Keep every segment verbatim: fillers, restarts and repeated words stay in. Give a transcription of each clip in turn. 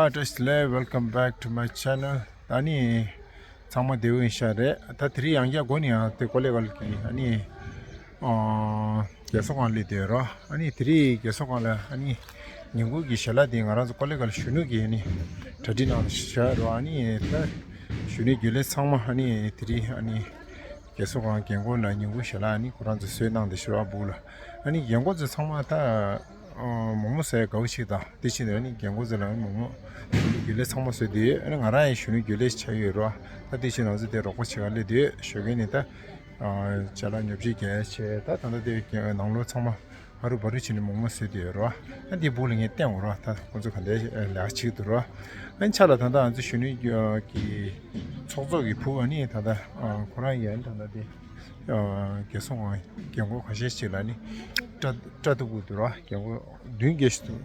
བཀྲ་ཤིས་བདེ་ལེགས། Welcome back to my channel. ཨ་ནི་ཚང་མ་བདེ་པོ་ཡིན་ཤག་རེད། ད་དེ་རིང་ཡང་བསྐྱར་སྒོ་ནས་ཡང་དེ་ཀོ་ལེ་གལ་གྱི་ཨ་ནི་ཨ་རྒས་གསོ་ཁང་སླེབས་བསྡད་ཡོད་རེད། ཨ་ནི་དེ་རིང་རྒས་གསོ་ཁང་ལ་ཨ་ནི་ཉིན་གུང་གི་ཞལ་ལག་དེ་ང་རང་ཚོ་ཀོ་ལེ་གལ་གཞོན་ནུ་གིས་ཨ་ནི་གྲ་སྒྲིག་གནང་བཞག་ཡོད་རེད། ཨ་ནི་ད་གཞོན་ནུའི་རྒྱུན་ལས་ཚང་མ་ཨ་ནི་དེ་རིང་ཨ་ནི་རྒས་གསོ་ཁང་རྒན་འཁོགས་ལ་ཉིན་གུང་ཞལ་ལག་ཨ་ནི་ཁོ་རང་ཚོས་བཟོས་གནང་བསྡད་ཤག་རེད་བ། སྦུག་ལ་ཨ་ནི་རྒན་འཁོགས་ཚོ་ཚང་མ་ད་མོག་མོག་ཟ་ཡ་དགའ་པོ་ཞིག་དང་། དེ་བཞིན་ཨ་ནི་རྒན་འཁོགས་ཚོ་ལ་ཨ་ནི་མོག་མོག་རྒྱུན་ལས་ཚང་མ་བཟོས་བསྡད་ཡོད། ཨ་ནི་ང་རང་ཡང་གཞོན་ནུའི་རྒྱུན་ལས་ཆགས་ཡོད་རེད་བ། ད་དེ་བཞིན་ང་ཚོ་དེ་རོགས་པ་བྱེད་ག་སླེབས་བསྡད་ཡོད། ཞོགས་ཀས་ནས་ད་ཅ་ལག་ཉོ་ཆ་རྒྱག་ཡ་བྱས། ད་ད་ལྟ་དེ་ནང་ལོགས་ཚང་མ་ཧ་རུ་བ་རུ་བྱས་ནས་མོག་མོག་བཟོས་བསྡད་ཡོད་རེད་བ། ཨ་འདི་སྦུག་ལ་ངས་བསྟན་འོང་རེད་བ། ད་ཁོང་ཚོ་ག་འདྲ་ལས་ཀ་བྱེད་ཀྱི་འདུག་རེད་བ། ཨ་ནི་ཆ་ལ་ད་ལྟ་ང་ཚོ་གཞོན་ནུ་གི་ཚོགས་གཙོ་གི་བུ་ཨ་ནི་ད་ལྟ་ཁོ་རང་ཡང་ད་ལྟ་དེ་རྒས་གསོ་ཁང་རྒན་འཁོགས་ཁ་ཤས་ཤིག་ལ་ནི་སྐྲ་སྐྲ་གཏུབ་ཀྱི་འདུག་རེད་བ། རྒན་འཁོགས་བདུན་བརྒྱད་ཞིག་འདུག་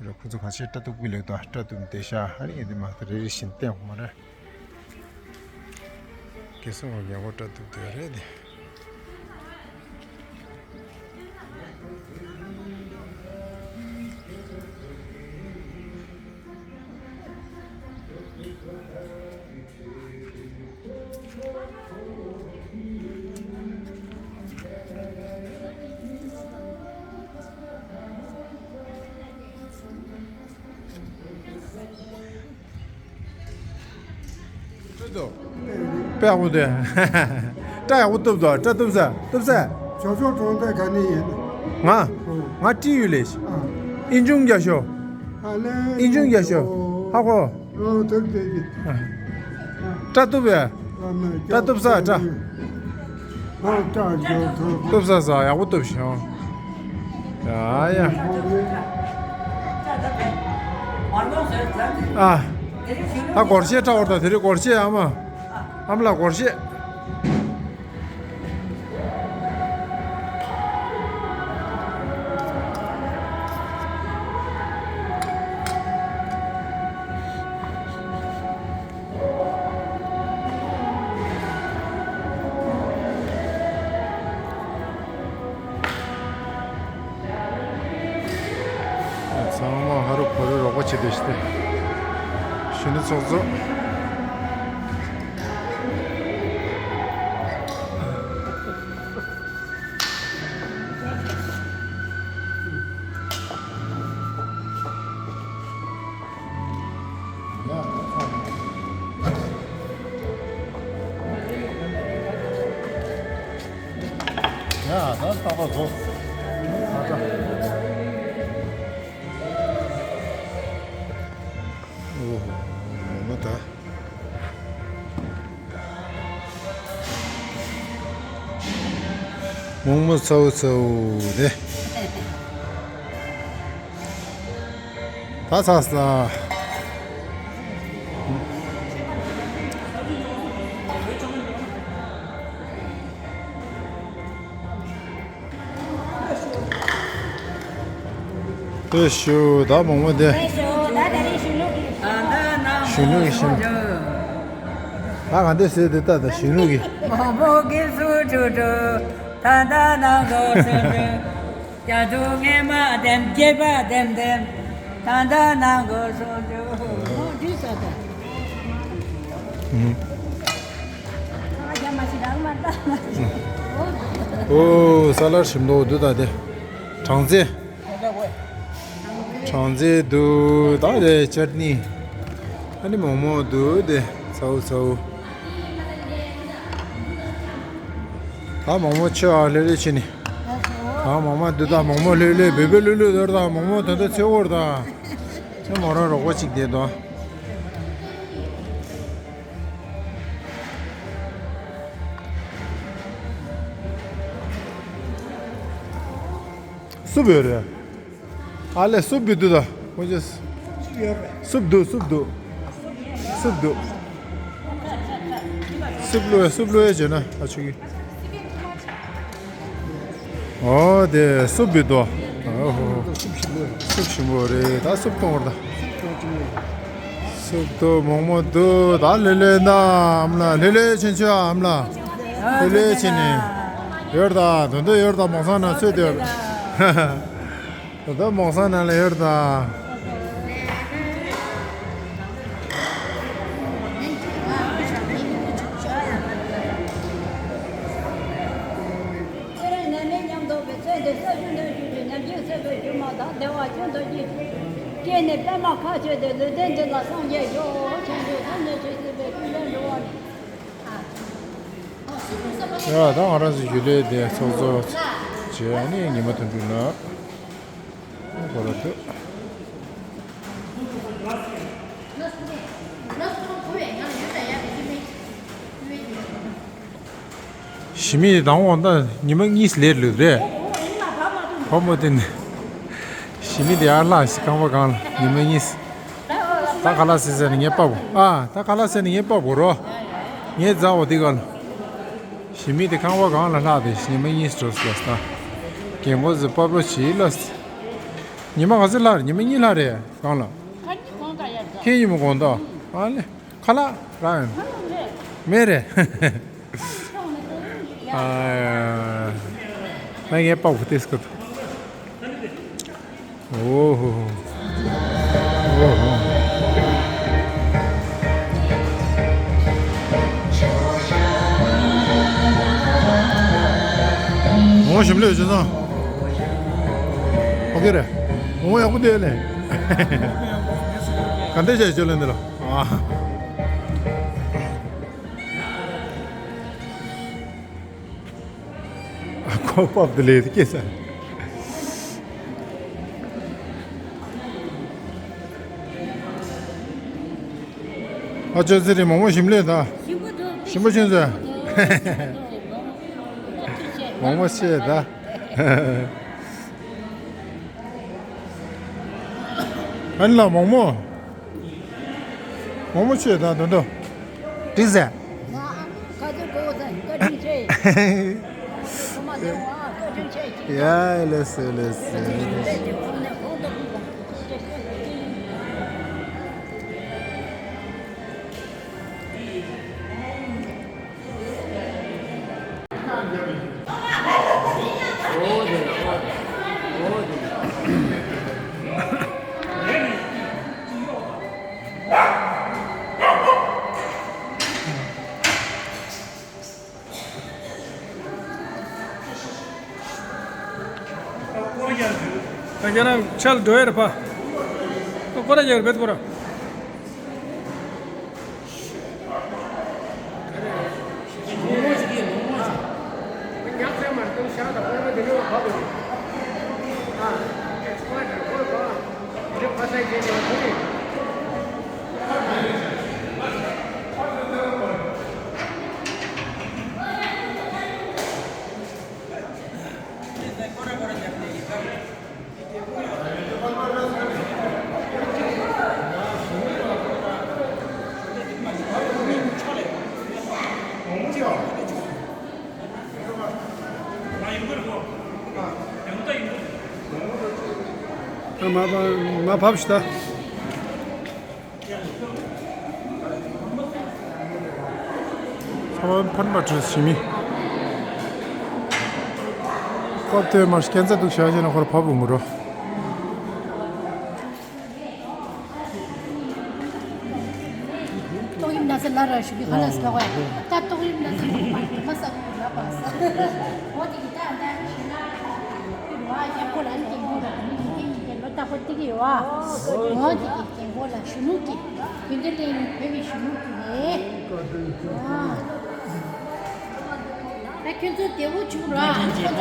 རེད། ཁོང་ཚོ་ཁ་ཤས་སྐྲ་གཏུབ་ཀྱི་ལས་དང་། སྐྲ་གཏུབ་བསྡད་ཤག་ཨ་ནི་ངས་འདི་མ་ད་རེ་རེ་བཞིན་བསྟན་འོང་མ་རེད། རྒས་གསོ་ཁང་རྒན་འཁོགས་སྐྲ་གཏུབ་བསྡད་རེད་དེ། དཔེ་ཡག་པོ་འདུག་སྐྲ་ཡག་པོ་གཏུབ་འདུག་སྐྲ་གཏུབ་ས་གཏུབ་ས། ཇོ་ཇོ་གྲོང་རྡལ་ག་ནས་ཡིན། ང་། ང་ཀྲི་ཡུལ་ལས། ཨ། ཨིན་ཆུང་རྒྱ་ཤོ། ཨ་ལེ། ཨིན་ཆུང་རྒྱ་ཤོ། ཧ་གོ། ཨོ་དེབ་དེ་གི། སྐྲ་གཏུབ་ཡ། སྐྲ་གཏུབ་ས་སྐྲ། གཏུབ་ས་ས་ཡག་པོ་གཏུབ་ཤོག་ཡ་ཡ། ཨ། ད་སྒོར་གཞས་འཁྲབ་པ་དང་དེ་རིང་སྒོར་གཞས་ཨ་མ། ཨ་མ་ལགས་སྒོར་གཞས། ཚང་མ་ཧ་རུ་ཕ་རུ་རོགས་པ་བྱེད་དེ་ཤི་སྟེ། གཞོན་ནུ་ཚོགས་གཙོ། ཡ་ད་ཏག་ཏག་བཟོ། ཨ་ཙ། ཨོ་ཧོ། མོག་མོག་ད། མོག་མོག་ཚ་བོ་ཚ་བོ་རེད། ད་ཚར་སོང་། ཨེ་ཤུ་ད་མོག་མོག་དེ། ཨེ་ཤུ་ད་དེ་རིང་གཞོན་ནུ་གི། གཞོན་ནུ་གི་ཤིང་། ད་ག་འདྲ་ཟེར་དེ་ད་ད་གཞོན་ནུ་གི། མོག་མོག་གི་སུ་ཁྲུ་ཁྲུ། ད་ད་ནང་གོ་སུ་ཁྲུ། རྒྱ་དུ་ངེ་མ་ལྡེམ་སྐྱེས་པ་ལྡེམ་ལྡེམ། ད་ད་ནང་གོ་སུ་ཁྲུ། མོག་འདི་ཟ་ད། ཨུ། ཨོ་ས་ལར་ཞིམ་མདོག་འདུག་ད་དེ། སྦྲང་རྩི། སྦྲང་རྩི་འདུག་ད་དེ་ཅར་ནི། ཨ་ནི་མོག་མོག་འདུག་དེ་ཚ་བོ་ཚ་བོ། ད་མོག་མོག་མཆོད་ཨ་ལྷོད་ལྷོད་བྱས་ནས། ད་མོག་མོག་འདུག་ད་མོག་མོག་ལྷོད་ལྷོད་བོད་པའི་ལྷོད་ལྷོད་དོར་ད་མོག་མོག་ད་ད་ཚོད་འོར་ད། ཚོད་མོ་རང་རོགས་པ་ཅིག་བསྡད་དོ། སུབ་ཡོད་རེད། ཨ་ལས་སུབ་བི་འདུག་ད། ཁོ་ཅེས། སུབ་འདུག་སུབ་འདུག་སུབ་འདུག་སུབ་ལོས་སུབ་ལོས་བྱས་ན་ཨ་ཆུ་གི། ཨོ་དེ་སུབ་བི་དོ། ཨོ་ཧོ། སུབ་ཞིམ་པོ་རེད། ད་སུབ་གཏོང་བར་ད། སུབ་དོ་མོག་མོག་འདུག་ད་ལེ་ལེ་ན་ཨམ་ལ་ལེ་ལེ་ཆུན་ཆུ་ཨམ་ལ་ལེ་ལེ་ཆེ་ནི་ཡོར་ད་དོན་དུ་ཡོར་ད་མོག་སང་ན་ཚོད་དེ་ཡོར་ད་དོན་དུ་མོག་སང་ན་ལ་ཡོར་ད། ནས་པདྨ་མཁའ་སྤྱོད་དེ་ལུས་རྟེན་འདི་ལ་སངས་རྒྱས་ཤོག །མཁྱེན་ཅིང་ཐུགས་ནི་ཆོས་སྲིད་པའི་ཀུན་ལྡན་འགྲོ་བ་ནི། ཡ། ད་ང་རང་ཚོ་ཞུ་ལས་དེ་ཚོགས་གཙོ་བྱས་ནས་ཉི་མ་དོན་གྲུབ་ལགས་གོ་ལ་ཐུག་ཞི་མི་དང་འོང་ད་ཉི་མ་གཉིས་ལས་ལུས་རེད། ཕོ་མོ་དེ་ནི་ཞི་མི་དེ་ཡར་ལྷག་སི་ཁང་པ་གང་ལ་ཉི་མ་གཉིས། ད་ཁ་ལག་ཟས་ཟས་ནི་ངའི་པ་བུ་ཨ་ད་ཁ་ལག་ཟས་ནི་ངའི་པ་བུ་རོ། ངའི་མཛའ་བོ་དེ་ག་ལ། ཞི་མི་དེ་ཁང་པ་གང་ལ་ལྷག་དེ་ཉི་མ་གཉིས་འགྲོ་སོང་ད། རྒན་གོག་ཟི་པ་བློ་བྱིས་ལ། ཉི་མ་ག་ཚོད་ལྷག་རེད་ཉི་མ་གཉིས་ལྷག་རེད་གང་ལ། ཁྱེད་ཉི་མ་དགོང་དག་ཨ་ལེ། ཁ་ལག་རག་ཡོང་། མེད་རེད། ཨ། ང་ངའི་པགས་པ་ཏིས་ཀུ། ཨོ་ཧོ་ཧོ། ཨོ་ཧོ། ངོ་ཞིམ་ལོས་བྱེད་སོང་། ཨོ་ཀེ་རེད། ངོ་ཡག་པོ་དེ་ལས། ག་འདྲ་བྱས་བྱོས་ལེན་འདི་ལ། ཨ། ཁོ་པབ་དེ་ལས་སྐྱེས་ས། ཨ་ཅོ་ཟེར་རེ་མོག་མོག་ཞིམ་ལོས་ད། ཞིམ་པོ་ཆུང་ཟེར། མོག་མོག་ཤེས་ད། ཨན་ལ་མོག་མོག་མོག་མོག་ཆེ་དང་དོན་དུ། འགྲིག་ཟེར། ཁ་ཐུག་གོ་ཟེར་བཀའ་དྲིན་ཆེ། ཁོ་མ་དེ་བ་བཀའ་དྲིན་ཆེ་ཅིག་ཡ་ལེ་སེ་ལེ་སེ། ད་ཁྱེད་རང་ཆལ་འགྲོ་ཡ་རེད་པ། ད་ཁོ་ར་རྒྱག་རེད་པས་ཁོ་ར། ད་མ་བབས་མ་བབས་ཤི་ད། ཚོར་བ་ཕན་པ་བྲོས་ཞི་མི། ཁོ་ཐོས་མར་སྐྱེན་ཚ་འདུག་བྱ་བྱས་ན་ཁོར་ཕབ་འོང་གི་རོ། ཏོག་དབྱིབས་ན་ཚ་ལ་ར་ཞུ་གི་ཧ་ལ་སི་ཐོག་ཡ། ད་ཏོག་དབྱིབས་ན་ཚ་མ་ས་གི་ལ་པ་ས། འོ་དེ་གི་ད་ད་ཞི་ལ་ཡ་ཁོ་ལ་ནི་ཀྱི་མོ་ལ་ནི་ཀྱི་ལོ་ད་ཁོ་དེ་གི་ཡོ་ཨ། འོ་དེ་གི་ཀྱི་མོ་ལ་ཞུ་ནུ་ཀྱི། དེ་འདྲ་ལས་ནི་བོད་ཀྱི་ཞུ་ནུ་ཀྱི་རེད། ཨ། ད་ཁྱོད་ཚོ་བདེ་བོ་བྱུང་ར། ཁྱོད་ཚོ་ག་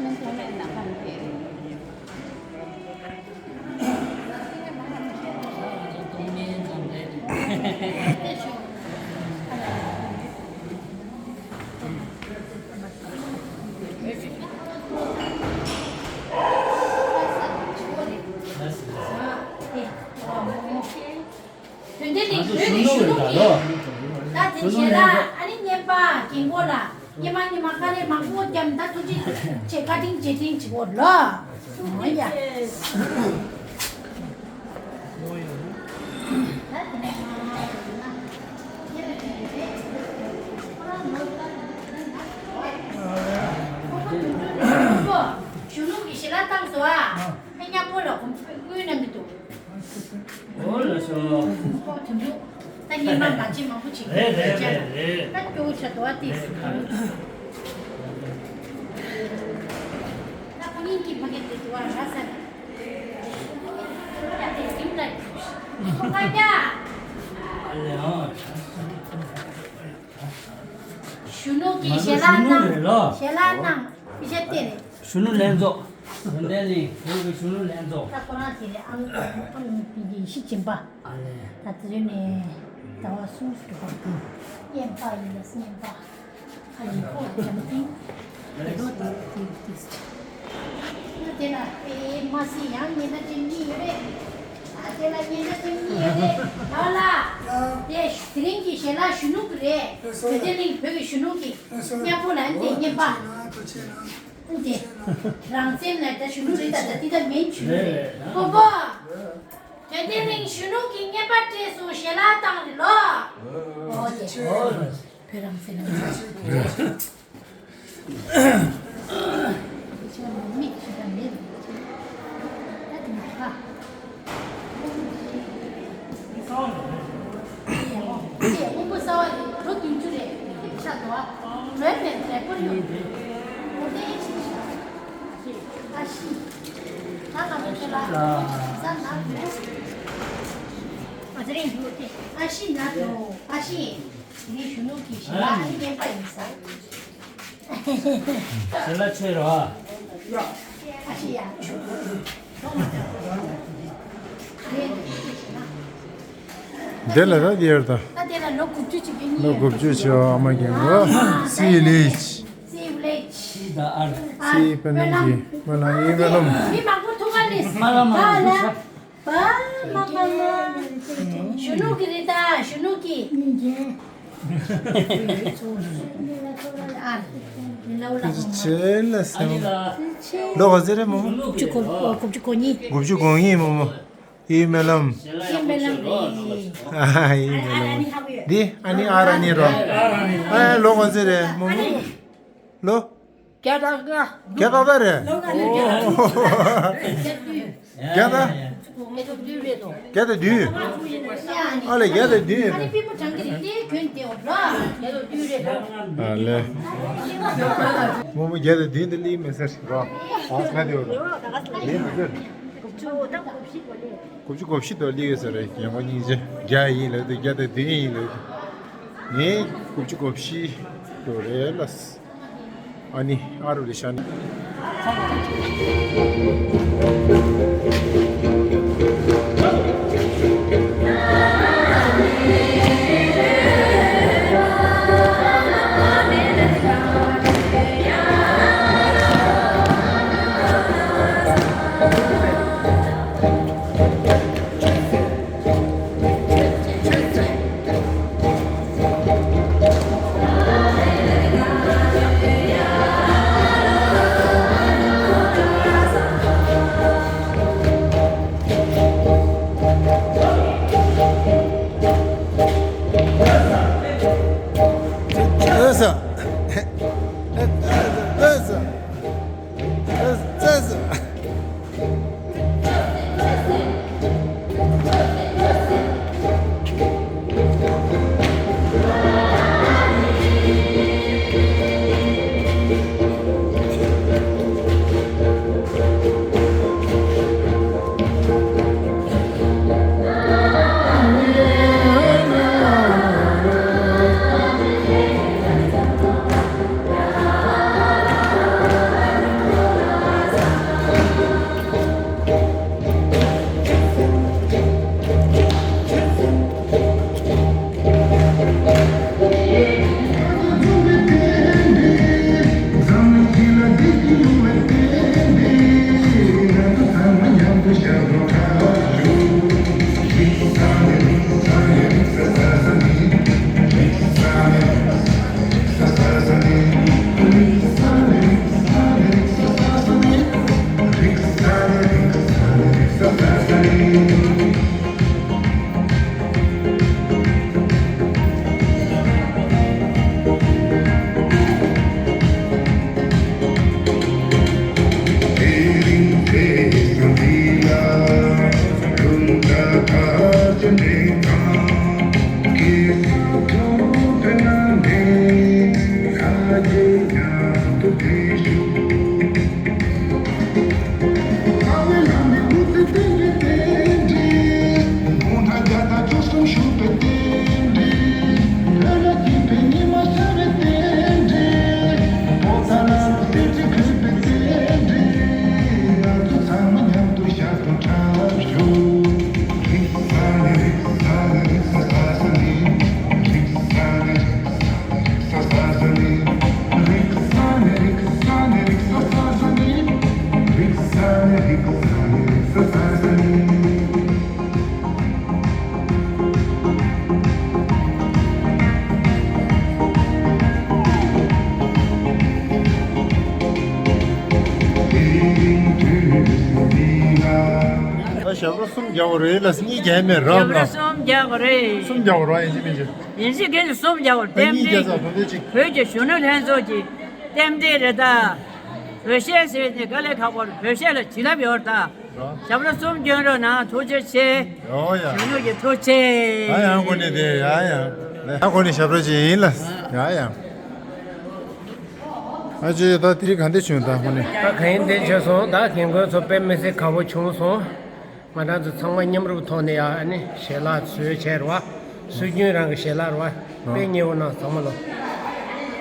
ནས་སྤྲད་རེད། དོན་དེ་ནི་ང་ཚོ་ཡུལ་ཞུ་ནུ་གི། ད་དེ་བྱས་ན་ཨ་ནི་གཉེན་པ་རྒན་གོག་ལ་སྙེ་མ་སྙེ་མ་དཀའ་ལས་མང་པོ་བརྒྱབ། ད་ཐུགས་རྗེ་ཆེ། བཀའ་དྲིན་རྗེས་དྲིན་ཆེ་བོ་ལ། འོ་ཡ། ཞུ་ནུ་གི་ཞི་ལ་བཏང་སོ་ཨ། ཨ་མཉམ་པོ་ལ་དངུལ་གནང་གི་འདུག་འོ་ལགས་སོ། ཁོ་དེ་ཚོ་ད་ཉི་མ་མ་ཅི་མང་པོ་ཅིག་རེད་རེད་རེད་རེད། ད་སྐྱོ་བོ་ཆགས་འདུག་ཨ་ཏིས། ད་ཁོ་གཉིས་ཀྱི་ཕ་གི་དེ་འདུག་ཨ་ར་ས། ཁོ་ཁ་རྒྱ། ཨ་ལེ་ཨ། གཞོན་ནུ་གི་ཞལ་ལག་གནང་། ཞལ་ལག་གནང་། ཞལ་ཏེ་རེད། གཞོན་ནུ་ལྷན་ཚོགས། དོན་ལྡན་གླིང་བོད་ཀྱི་གཞོན་ནུ་ལྷན་ཚོགས། ད་ཁོ་རང་དེ་རེད། ཨང་ཨང་ཡེ་ཤེས་སྦྱིན་པ། ཨ་ལེ། ད་དེ་ནས་ཟླ་བ་གསུམ་ཞིག་འགྲོ་བ། སྙན་པ་ཡིན་ལ་སྙན་པ། ཨ་ཡིན་ཁོ་བྱམས་ཐེངས། དེ་ལོ་དེ་དེ་དེ། དེ་ལ་ཨེ་མ་སི་ཡང་ཉེན་བརྡ་ཅན་གཉིས་ཡོད་རེད། ཨ་དེ་ལ་ཉེན་བརྡ་ཅན་གཉིས་ཡོད་རེད། ལ་ལ། དེ་དེ་རིང་གི་ཞལ་ལག་གཞོན་ནུ་གི་རེད། དོན་ལྡན་གླིང་བོད་ཀྱི་གཞོན་ནུ་གི་སྙན་པོ་ལ་འདི་སྙན་པ། འདི་རང་བཙན་ལ་ད་གཞོན་ནུ་རེད། ད་ད་འདི་ད་མིན་གཞོན་ནུ་རེད། ཧོ་པོ། དོན་ལྡན་གླིང་གཞོན་ནུ་གི་སྙན་པ་སྤྲད་སོང་། ཞལ་ལག་བཏང་རེད་ལོ། ཨོ་དེ། བོད་རང་བཙན་ལ་མིག་ཞིག་དང་མེད། ད་དེ་མ་ཁ། དེ་དབང་པོ་གསར་བ་དེ་ལོ་བདུན་ཅུ་རེད། དེ་ཆགས་འདུག་ཨ། ལོས་མེད་རེད་པོར་ཡོང་། འོ་དེ་ཞིག་ཨ་ཤི། ད་ང་ཚོ་ཁྱེད་ལ་ས་ན་ཨ་ཚེ་རིང་འདུག་དེ་ཨ་ཤི་ན་དོ་ཨ་ཤི། དེ་ནས་གཞོན་ནུ་གི་ཞལ་ལག་ཨ་ནི་སྙན་པ་ཡིན་ས། ཞལ་ལག་ཆོས་ར། ཨ་ཤི་ཡ། དེ་ལ་ར་དེ་ཡར་ད། ད་དེ་ལ་ལོ་དགུ་བཅུ་ཅིག་གི་ལོ་དགུ་བཅུ་ཆེ་བ་ཨ་མ་རྒན་གོ། སི་ལིཆ། སི་ལིཆ། སི་ད་ཨར། སི་པེ་ནམ་གྱི་སྨོན་ལམ་ཡིན་སྨོན་ལམ། མི་མང་པོ་ཐུག་ག་ནས། སྨོན་ལམ་མང་པོ་ཐུག་ག། པ་མ་པ་མ། གཞོན་ནུ་གི་རེད་ད་གཞོན་ནུ་གི། ཨ་ལེ། ཆེ་ལ་སེམས། ལོ་ག་ཚོད་རེད་མོ་མོ། དགུ་བཅུ་གོ་དགུ་བཅུ་གོ་གཉིས། དགུ་བཅུ་གོ་གཉིས་མོ་མོ། ཨི་སྨོན་ལམ། ཨི་སྨོན་ལམ་རེད། ཨ་ཨི་སྨོན་ལམ། འདི་ཨ་ནི་ཨ་ར་ནི་རོ། ཨ་ལོ་ག་ཚོད་རེད་མོ་མོ། ལོ། བརྒྱ་དང་ལྔ། བརྒྱ་དང་ལྔ་རེད། ལོ་ག་ཚོད་རེད། བརྒྱ་དང་། བརྒྱ་དང་བདུན། ཨ་ལེ་བརྒྱ་དང་བདུན་རེད། ཨ་ལེ། མོ་མོ་བརྒྱ་དང་བདུན་དུ་སླེབས་མེད་ཟེར་རོ། ཨ་ཁ་དེ་རོ། སླེབས་མེད་ཟེར། དགུ་བཅུ་གོ་བཞི་དུ་སླེབས་ཡོད་ཟེར་རེད། རྒན་པ་སྙིང་རྗེ། བརྒྱ་ཡིན་ལབ་དུས་བརྒྱ་དང་བདུན་ཡིན་ལབ་དུས། ངས་དགུ་བཅུ་གོ་བཞི་དུ་རེད་ལ། ཨ་ནི་ཨ་རུ་རི་ཤ་ནི། ད་ཞབས་བྲོ་གསུམ་རྒྱག་དགོས་རེད་ལ། གཉིས་རྒྱག་མེད་རབ་ཞབས་བྲོ་ལ། གསུམ་རྒྱག་དགོས་རེད། གསུམ་རྒྱག་དགོས་རེད། ཡིན་གཅིག་མིན་གཅིག་ཡིན་གཅིག་མིན་གཅིག་གསུམ་རྒྱག་དགོས་རེད། ད་གཉིས་རྟེན་འབྲེལ། རྒྱག་ཚར་དོན་དེ་གཅིག་བོད་ཀྱི་གཞོན་ནུ་ལྷན་ཚོགས་ཀྱི་རྟེན་འབྲེལ་རེད་ད། བོད་གཞས་ཟེར་དེ་དཀའ་ལས་ཁག་པོ་རེད། བོད་གཞས་ལ་བྱིན་རླབས་ཡོད་རེད་ད། ཞབས་བྲོ་གསུམ་སྐྱོན་རོགས་གནང་། ཐུགས་རྗེ་ཆེ། ཡོ་ཡ། གཞོན་ནུ་གི་ཐུགས་རྗེ་ཆེ། ཡ་ཡང་དགོས་ནི་དེ་ཡ་ཡང་། ད་དགོས་ནི་ཞབས་བྲོ་ཅིག་ཡིན་ལ། ཡ་ཡང་། ཨ་ཅེ་ད་དེ་རིང་ག་འདྲ་བྱུང་། ད་དངོས་གནས། ད་ག་ཡིན་དེ་བྱས་སོང་། ད་རྒན་རྒོན་ཚོ་དཔེ་མི་སྲིད་དགའ་པོ་བྱུང་སོང་། ང་རང་ཚོ་ཚང་མ་མཉམ་རུབ་ཐོག་ནས་ཡ་ཨ་ནི་ཞལ་ལག་བཟོས་བྱས་རེད་བ། སྲོལ་རྒྱུན་རང་གི་ཞལ་ལག་རེད་བ། དཔེ་མཉེས་པོ་གནང་། ཚང་མ་ལོ།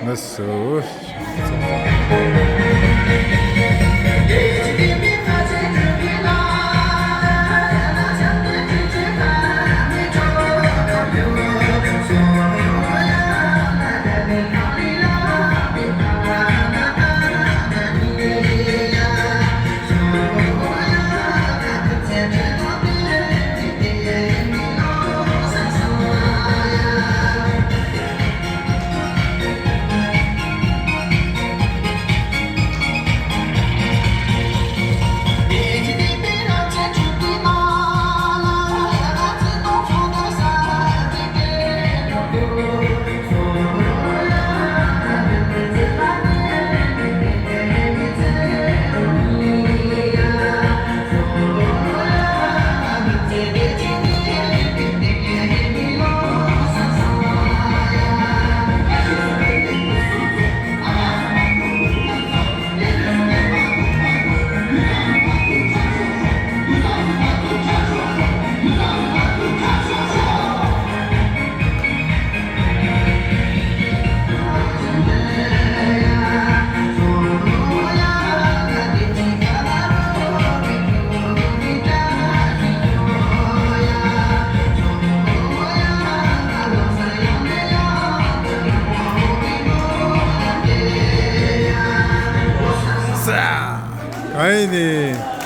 ལགས་སོ། ས། གང་ཡིན་ནི།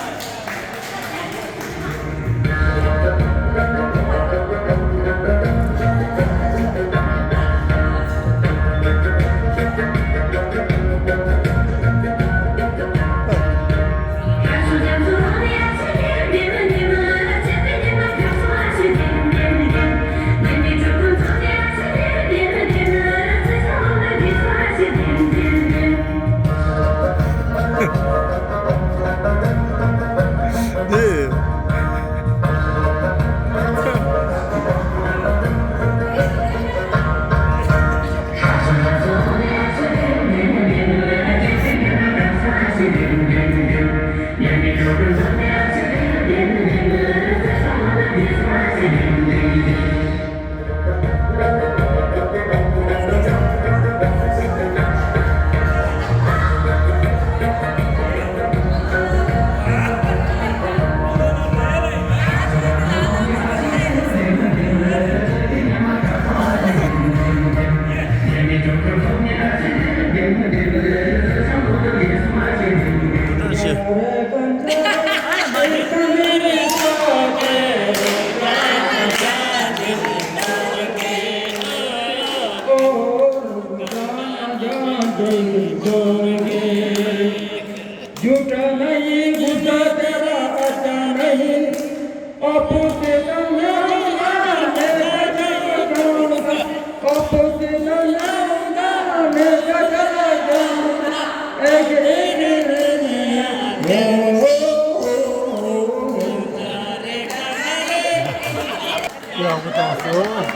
ཡག་པོ་བཏང་སོང་།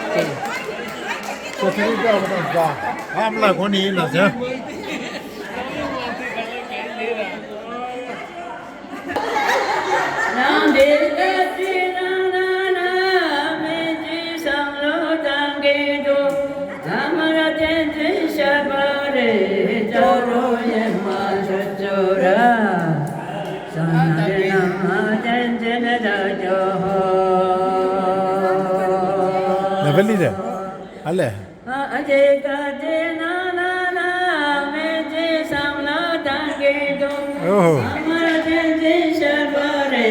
ཁོ་ཚོ་ཡག་པོ་བཏང་སོང་། ཨ་མ་ལགས་གོ་ནི་ཡིན་ལ་ཟེར། ནང་དེ་ལྟར་ཅི་སྣང་ན་ན་མི་ཅི་བསམ་བློ་བཏང་གི་འདུག་ཨ་མ་ལ་བསྟན་འཛིན་ཞབས་པ་རེད། ཅོ་རོ་ཡེ་མ་ཅོ་ཅོ་ར། ས་ན་རེ་ན་མ་བསྟན་འཛིན་ད་ཅོ་ཧོ། ག་ལི་རེད། ཨ་ལས། ཨ་ཅེ་ཀ་ཅེ་ན་ན་ན་མེ་ཅེ་སམ་ན་ཏང་གེ་དུང་། ཨོ་ཧོ། སམ་མ་ཅན་ཅེ་ཤར་བ་རེ་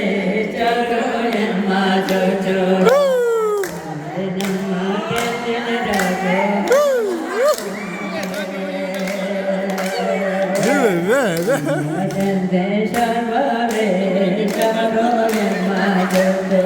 ཅ་རོ་ཡན་མ་ཅོ་ཅོ། ཨོ། ཡན་མ་ཅན་ཅེ་ན་ཅོ་ཅོ། རེ་རེ་རེ་རེ། ཡན་མ་ཅན་ཅེ་ཤར་བ་རེ་ཅ་རོ་ཡན་མ་ཅོ་ཅོ།